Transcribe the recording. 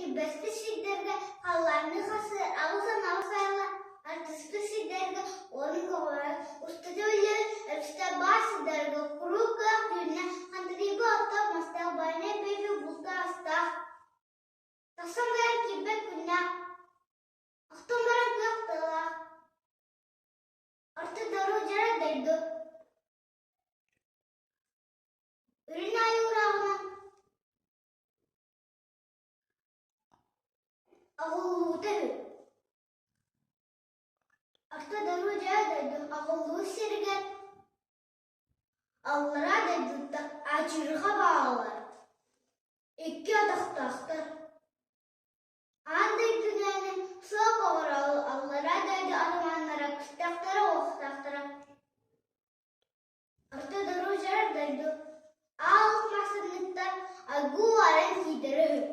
Ньилбэспит сирдэргэ халлаанныы хасыһар 88 айылла артыспыт сирдэргэ уонун көҕүрэр устата үллэбит өрүстэр баар сирдэргэ куруук кыах түүннэ хантатыйбыт оттоох-мастаах байанай бэйбит бултаах-астаах тахсан баран киирбэт күннээх охтон баран кыах тыалаах Орто дору дьара дойду Үрүн аайы урааҕынан Аҕыллыыта үһү Орто дору дьара дойду аҕыллыы сиригэр Аллараа дойдуттан адьырҕа бааллар, икки атахтаахтар Аан дойдунааҕы суох оҕороору аллараа дойду атамааннара күүстээхтэрэ-уохтаахтара Орто дору дьарар дойду аал массыыныттар айгуу аран киирдэрэ үһү.